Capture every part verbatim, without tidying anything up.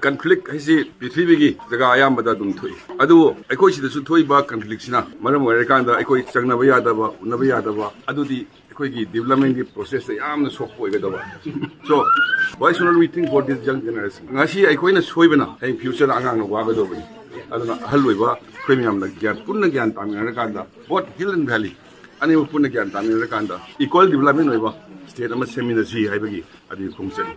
Conflict ꯍꯥꯏꯁꯤ ꯄ꯭ꯔꯤꯊꯤꯕꯤꯒꯤ ꯖꯒꯥ ꯑꯌꯥꯝꯕꯗ ꯑꯗꯨꯝ ꯊꯣꯛꯏ, ꯑꯗꯨꯕꯨ ꯑꯩꯈꯣꯏ ꯁꯤꯗꯁꯨ ꯊꯣꯛꯏꯕ ꯀꯟꯐ꯭ꯂꯤꯛꯁꯤꯅ ꯃꯔꯝ ꯑꯣꯏꯔꯀꯥꯟꯗ ꯑꯩꯈꯣꯏ ꯆꯪꯅꯕ ꯌꯥꯗꯕ, ꯎꯅꯕ ꯌꯥꯗꯕ, ꯑꯗꯨꯗꯤ ꯑꯩꯈꯣꯏꯒꯤ ꯗꯤꯕꯂꯞꯃꯦꯟꯒꯤ ꯄ꯭ꯔꯣꯁꯦꯁꯇ ꯌꯥꯝꯅ ꯁꯣꯛꯄ ꯑꯣꯏꯒꯗꯕ꯫ So, why should we think for this young generation? ꯉꯁꯤ ꯑꯩꯈꯣꯏꯅ ꯁꯣꯏꯕꯅ ꯍꯌꯦꯡ ꯐ꯭ꯌꯨꯆꯔꯗ ꯑꯉꯥꯡꯅ ꯋꯥꯒꯗꯧꯕꯅꯤ꯫ ꯑꯗꯨꯅ ꯑꯍꯜ ꯑꯣꯏꯕ ꯑꯩꯈꯣꯏ ꯃꯌꯥꯝꯅ ꯒ꯭ꯌꯥꯟ, ꯄꯨꯟꯅ ꯒ꯭ꯌꯥꯟ ꯇꯥꯃꯤꯟꯅꯔꯀꯥꯟꯗ, both hill and valley ꯑꯅꯤꯃꯛ ꯄꯨꯟꯅ ꯒ꯭ꯌꯥꯟ ꯇꯥꯃꯤꯟꯅꯔꯀꯥꯟꯗ equal development ꯑꯣꯏꯕ ꯁ꯭ꯇꯦꯠ ꯑꯃ ꯁꯦꯝꯃꯤꯟꯅꯁꯤ ꯍꯥꯏꯕꯒꯤ ꯑꯗꯨꯒꯤ ꯈꯣꯡꯆꯠꯅꯤ꯫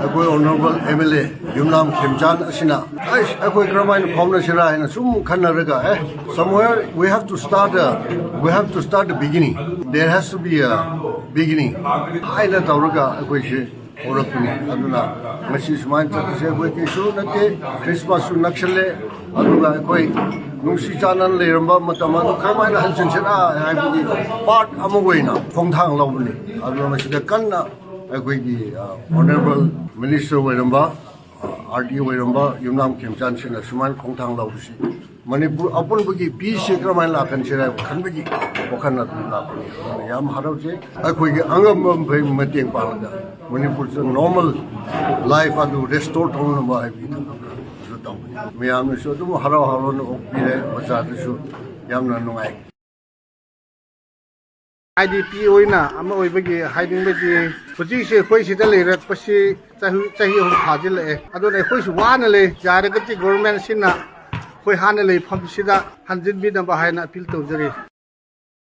ꯑꯩꯈꯣꯏ ꯑꯣꯅꯔꯦꯕꯜ ꯑꯦꯝ ꯑꯦꯜ ꯑꯦ ꯌꯨꯝꯅꯥꯝ ꯈꯦꯝꯆꯥꯟ ꯑꯁꯤꯅ, "ꯑꯩꯁ, ꯑꯩꯈꯣꯏ ꯀꯔꯝꯍꯥꯏꯅ ꯐꯥꯎꯅꯁꯤꯔꯥ?" ꯍꯥꯏꯅ ꯁꯨꯝ ꯈꯟꯅꯔꯒ, "ꯑꯦ, somewhere we have to start a, we have to start the beginning. There has to be a beginning." ꯍꯥꯏꯅ ꯇꯧꯔꯒ ꯑꯩꯈꯣꯏꯁꯦ ꯍꯧꯔꯛꯄꯅꯤ꯫ ꯑꯗꯨꯅ ꯉꯁꯤ ꯁꯨꯃꯥꯏꯅ ꯆꯠꯄꯁꯦ ꯑꯩꯈꯣꯏ ꯀꯩꯁꯨ ꯅꯠꯇꯦ꯫ ꯈ꯭ꯔꯤꯁꯃꯥꯁꯁꯨ ꯅꯛꯁꯜꯂꯦ, ꯑꯗꯨꯒ ꯑꯩꯈꯣꯏ ꯅꯨꯡꯁꯤ ꯆꯥꯟꯅꯅ ꯂꯩꯔꯝꯕ ꯃꯇꯝ ꯑꯗꯨ ꯀꯔꯝꯍꯥꯏꯅ ꯍꯟꯖꯤꯟꯁꯤꯔꯥ ꯍꯥꯏꯕꯒꯤ ꯄꯥꯔꯠ ꯑꯃ ꯑꯣꯏꯅ ꯈꯣꯡꯊꯥꯡ ꯂꯧꯕꯅꯤ꯫ ꯑꯗꯨꯅ ꯃꯁꯤꯗ ꯀꯟꯅ ꯑꯩꯈꯣꯏꯒꯤ, ꯑ, ꯑꯣꯅꯔꯦꯕꯜ ꯃꯤꯅꯤꯁꯇꯔ ꯑꯣꯏꯔꯝꯕ, ꯑꯥꯔ ꯗꯤ ꯑꯣꯏꯔꯝꯕ ꯌꯨꯝꯅꯥꯝ ꯈꯦꯝꯆꯥꯟꯁꯤꯡꯅ ꯁꯨꯃꯥꯏꯅ ꯈꯣꯡꯊꯥꯡ ꯂꯧꯕꯁꯤ ꯃꯅꯤꯄꯨꯔ ꯑꯄꯨꯟꯕꯒꯤ ꯄꯤꯁꯁꯦ ꯀꯔꯝꯍꯥꯏꯅ ꯂꯥꯛꯍꯟꯁꯤꯔ ꯍꯥꯏꯕ ꯈꯟꯕꯒꯤ ꯋꯥꯈꯜ ꯑꯗꯨ ꯂꯥꯛꯄꯅꯤ꯫ ꯑꯗꯨꯅ ꯌꯥꯝ ꯍꯔꯥꯎꯖꯩ꯫ ꯑꯩꯈꯣꯏꯒꯤ ꯑꯉꯝꯕ ꯃꯈꯩ ꯃꯇꯦꯡ ꯄꯥꯡꯂꯒ ꯃꯅꯤꯄꯨꯔꯁꯤꯗ ꯅꯣꯔꯃꯦꯜ ꯂꯥꯏꯐ ꯑꯗꯨ ꯔꯦꯁꯇꯣꯔ ꯇꯧꯅꯕ ꯍꯥꯏꯕꯒꯤ ꯊꯕꯛ ꯑꯗꯨ ꯇꯧꯕꯅꯤ꯫ ꯃꯌꯥꯝꯅꯁꯨ ꯑꯗꯨꯝ ꯍꯔꯥꯎ ꯍꯔꯥꯎꯅ ꯑꯣꯛꯄꯤꯔꯦ, ꯑꯣꯖꯥꯗꯁꯨ ꯌꯥꯝꯅ ꯅꯨꯡꯉꯥꯏ꯫ ꯑꯥꯏ ꯗꯤ ꯄꯤ ꯑꯣꯏꯅ ꯑꯃ ꯑꯣꯏꯕꯒꯤ ꯍꯥꯏꯅꯤꯡꯕꯗꯤ, ꯍꯧꯖꯤꯛꯁꯦ ꯑꯩꯈꯣꯏ ꯁꯤꯗ ꯂꯩꯔꯛꯄꯁꯤ ꯆꯍꯤ, ꯆꯍꯤ ꯑꯍꯨꯝ ꯐꯥꯖꯤꯜꯂꯛꯑꯦ꯫ ꯑꯗꯨꯅ ꯑꯩꯈꯣꯏꯁꯨ ꯋꯥꯅ ꯂꯩ꯫ ꯌꯥꯔꯒꯗꯤ ꯒꯣꯚꯔꯟꯃꯦꯟꯠꯁꯤꯅ ꯑꯩꯈꯣꯏ ꯍꯥꯟꯅ ꯂꯩꯐꯝꯁꯤꯗ ꯍꯟꯖꯤꯟꯕꯤꯅꯕ ꯍꯥꯏꯅ ꯑꯄꯤꯜ ꯇꯧꯖꯔꯤ꯫